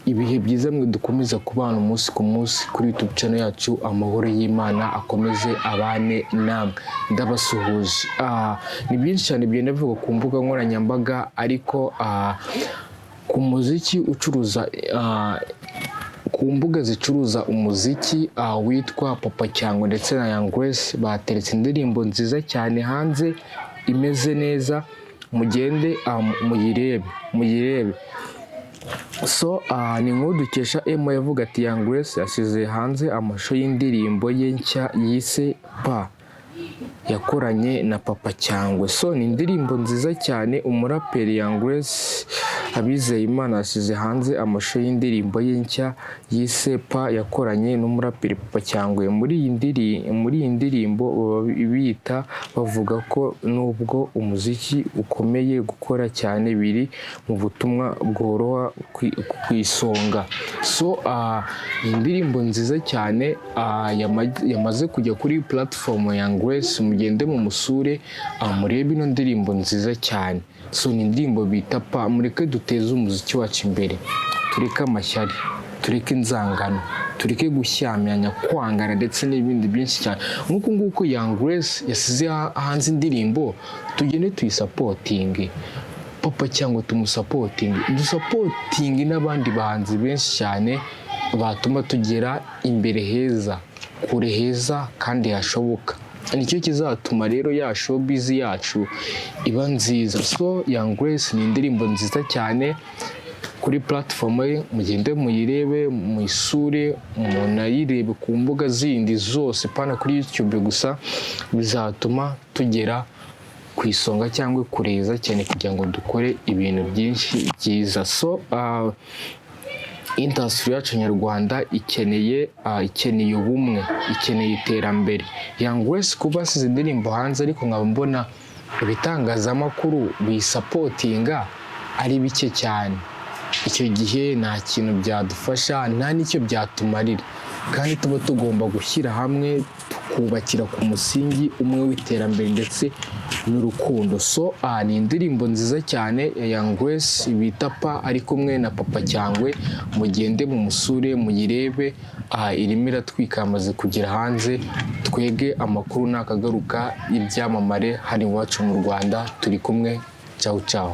Ibihe byiza mwe dukomeza kubana umunsi ku munsi kuri YouTube channel yacu. Amahoro y'Imana akomeze abane namwe, ndabasuhuje. Ni byinshi cyane bigenda bivugwa ku mbuga nkoranyambaga, ariko ku muziki ucuruza, ku mbuga zicuruza umuziki witwa Papa Cyangwe ndetse na Young Grace bateretse indirimbo nziza cyane hanze imeze neza. Mugende muyirebe, muyirebe. So ni inkuru dukesha Emo, yavuga ati: "Young Grace yashyize hanze amashusho y'indirimbo ye nshya yise Pa yakoranye na Papa Cyangwe." So ni indirimbo nziza cyane. Umuraperi Young Grace Abizeyimana yashyize hanze amashusho y'indirimbo ye nshya yise Pa yakoranye n'umuraperi Papa Cyangwe. Muri iyi ndirimbo baba bita bavuga ko nubwo umuziki ukomeye, gukora cyane biri mu butumwa bworoha ku isonga. So ni indirimbo nziza cyane yamaze kujya kuri platform ya Young Grace. Mugende mu musure, murebe ino ndirimbo nziza cyane. So ni indirimbo bita Pa. Mureke duteze umuziki wacu imbere, tureke amashyari, tureke inzangano, tureke gushyamiranya, kwangana ndetse n'ibindi byinshi cyane. Nk'uku nguku Young Grace yasize hanze indirimbo, tugende tuyisupportinge. Papa Cyangwe tumusupportinge, dusupportinge n'abandi bahanzi benshi cyane batuma tugera imbere heza, kure heza kandi hashoboka. Nicyo kizatuma rero ya showbiz yacu iba nziza. So Young Grace ni indirimbo nziza cyane kuri platform ye, mugende muyirebe, muyisure, munayirebe ku mbuga zindi zose, pana kuri YouTube gusa. Bizatuma tugera ku isonga cyangwa kure heza cyane kugira ngo dukore ibintu byinshi byiza. So industry yacu nyarwanda ikeneye ubumwe, ikeneye iterambere. Young Grace kuba asize indirimbo hanze, ariko nkaba mbona ibitangazamakuru biyisupportinga ari bike cyane, icyo gihe nta kintu byadufasha, nta n'icyo byatumarira, kandi tuba tugomba gushyira hamwe tukubakira ku musingi umwe w'iterambere ndetse n'urukundo. So ni indirimbo nziza cyane ya Young Grace bita Pa ari kumwe na Papa Cyangwe. Mugende mu musure muyirebe, irimo iratwika, yamaze kugera hanze. Twege amakuru nakagaruka y'ibyamamare hano iwacu mu Rwanda. Turi kumwe, ciao ciao.